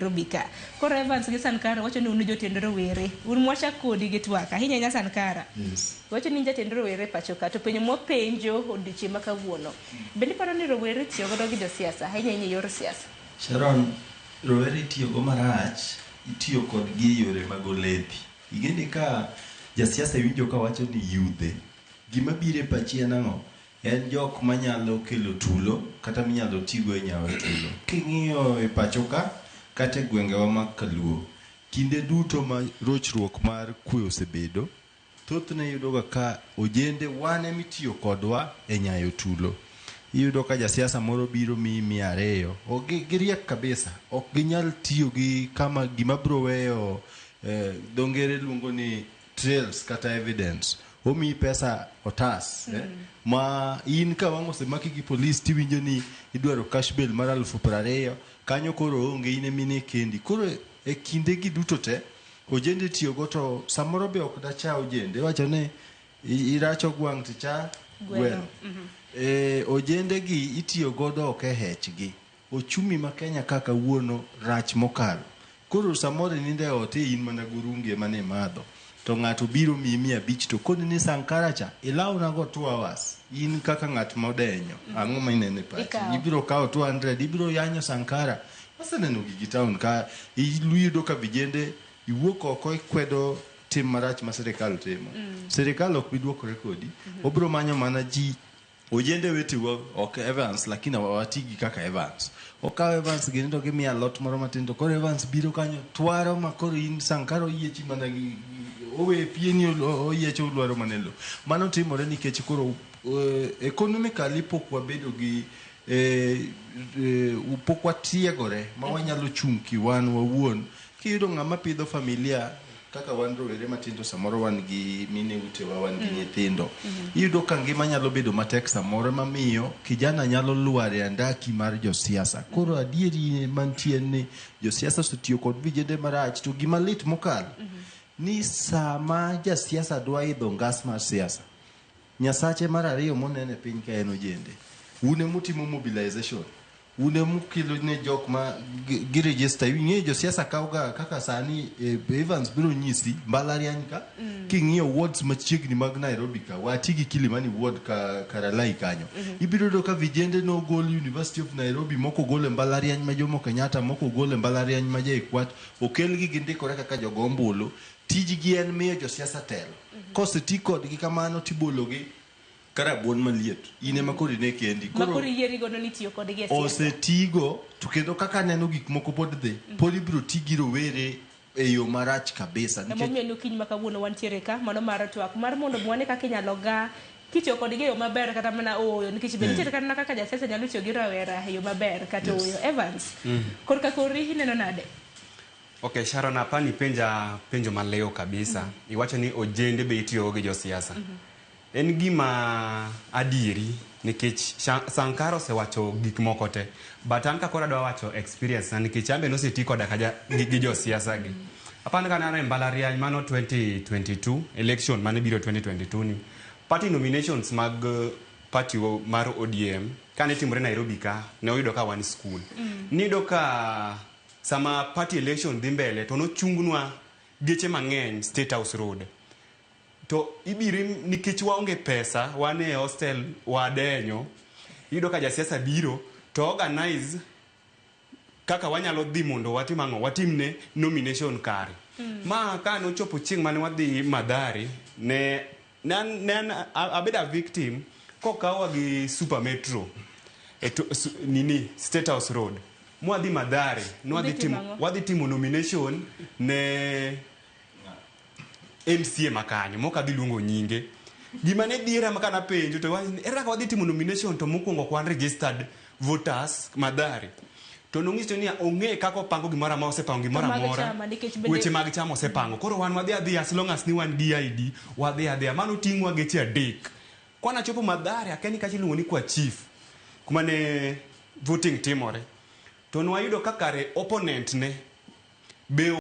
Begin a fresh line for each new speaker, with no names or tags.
Nairobi ka. Koro Evans gi Sankara wacho ni un jotend rowere. Un mwachak kodi gi twak. Ahinya ahinya Sankara.
Yes.
Wacho ni in jatend rowere e pacho ka. To penjo mwapenjo odiochieng' ma kawuono. Bende iparo ni rowere itiyo godo gi josiasa ahinya ahinya e yor siasa?
Sharon, rowere itiyogo marach, itiyo kodgi e yore mag oledhi. Ing'eni ka jasiasa iwinjo ka wacho ni yudhe, gima biro e pachi en ang'o? En jok manyalo kelo tulo kata minyalo tigo e nyawo tulo. King'iyo e pacho ka kata e gwengewa mag kaluo, kinde duto ma rochruok mar kwe osebedo, thothne iyudoga ka ojende wan ema itiyo kodwa e nyayo tulo. Iyudo ka jasiasa moro biro miyi 200, giriek kabisa, ok ginyal tiyo gi kama gima biro weyo dho ngere luongo ni trails kata evidence. Omiyi pesa otas ma in ka wang' osemaki gi polis tiwinjo ni idwaro cash bail mar 20,000 kanyo koro onge in emine kendi. Koro e kinde gi duto te ojende tiyogo to samoro be ok dacha ojende iwacho ni iracho gwang' ticha gweno. Ojende gi itiyo godo ok e hechgi. Ochumi ma Kenya ka kawuono rach mokalo. Koro samoro inindo e ot e in mana gurungi ema ne imadho. To ng'ato biro miyi 500 to koni ni Sankara cha ilawna go 2 hours. In kaka ng'at modenyo, ang'o ma ineno e pachi? Ibiro kawo 200, ibiro yanyo Sankara. Waseneno gigi town ka iyudo ka vijende iwuok oko ikwedo tim marach ma sirikal timo. Sirikal ok bi dwokore kodi. Obiro manyo mana ji ojende wetewa ok Evans lakini watigi kaka Evans. Okawo Evans gini to gimiyo alot moro matin to koro Evans biro kanyo twaro ma koro in Sankara oyiechi mana gi owe pieni oyiecho olwaro mana e lowo. Mano timore nikech koro economically pok wabedo gi pok watiegore ma wanyalo chung' kiwan wawuon. Kiyudo ng'ama pidho familia kaka wan rowere matindo samoro wan gi mine utewa wan gi nyithindo. Iyudo ka ngima nyalo bedo matek samoro mamiyo kijana nyalo lwar e andaki mar josiasa. Koro adieri mantie ni josiasa osetiyo kod vijende marach to gima lit mokalo ni sama jasiasa dwa idho ngas mar siasa Nyasache mar ariyo moneno e piny ka en ojende. Un emutimo mobilization. Un emukelo ne jok ma gi register. Ing'eyo josiasa kawoga kaka sani Evans biro nyisi mbalariany ka king'iyo wards machiegni mag Nairobi ka wati gi Kilimani ward ka Karalai kanyo. Ibiro yudo ka vijende nogol University of Nairobi moko ogol e mbalariany ma Jomo Kenyatta moko ogol e mbalariany ma JKUAT okelgi gindikore kaka jogo ombulu. Tijgi en miyo josiasa telo. Koseti kodgi kamano tibologi ka rabuon maliet. In ema koro ine kendi.
Ma koro iyieri godo ni itiyo kodgi e siasa.
Osetigo to kendo kaka aneno gik moko pod dhi, pod ibiro ti gi rowere e yo marach kabisa.
Nikech Emomiyo ni okinyi ma kawuono wantiere ka, mano mar twak mar mondo wane kaka inyalo ga kitiyo kodgi e yo maber kata mana ooyo nikech be nitiere kata mana kaka jasiasa nyalo tiyo gi rawera e yo maber kata ooyo. Evans, korka kori ineno nade?
Okay, Sharon, apa ni penja penjo maliw kabisa. Iwacho ni ojende be itiyogo gi josiasa. En gima adieri nikech Sankara osewacho gik moko te. But an ka koro adwa wacho experience na nikech an be noseti koda ka gi josiasa gi. Apani ka ne an e mbalariany mano 2022, election mane biro 2022 ni. Party nominations mag party mar ODM kane timore Nairobi ka, ne oyudo ka wan school. Niyudo ka sama party election dhi mbele to nochungnwa geche mang'eny State House Road. To ibiro nikech waonge pesa, wan e hostel wadenyo, iyudo ka jasiasa biro to organize kaka wanyalo dhi mondo watim ang'o, watimne nomination kare. Ma ka nochopo chieng' mane wadhi Mathare, ne ne an abedo a victim kokawa gi Super Metro e to, su, nini State House Road mwadhi Mathare nwadhi timo wadhi timo nomination ne MCA makanyo mok adhi luongo nyinge. Gima ne dhiera ma kana penjo to wach ni ere kaka wadhi timo nomination to mokwongo ok wan registered voters Mathare. To nong'iso ni ong'e kaka opango gimoro amora osepango gimoro amora. Weche mag chama osepango. Koro wan wadhi adhiya as long as ni wan gi ID wadhi adhiya. Mano ting'wa geche adek. Kwana chopo Mathare akia ni kacha iluongo ni kwa chief kuma ne voting timore. To nwayudo ka kare opponent ne be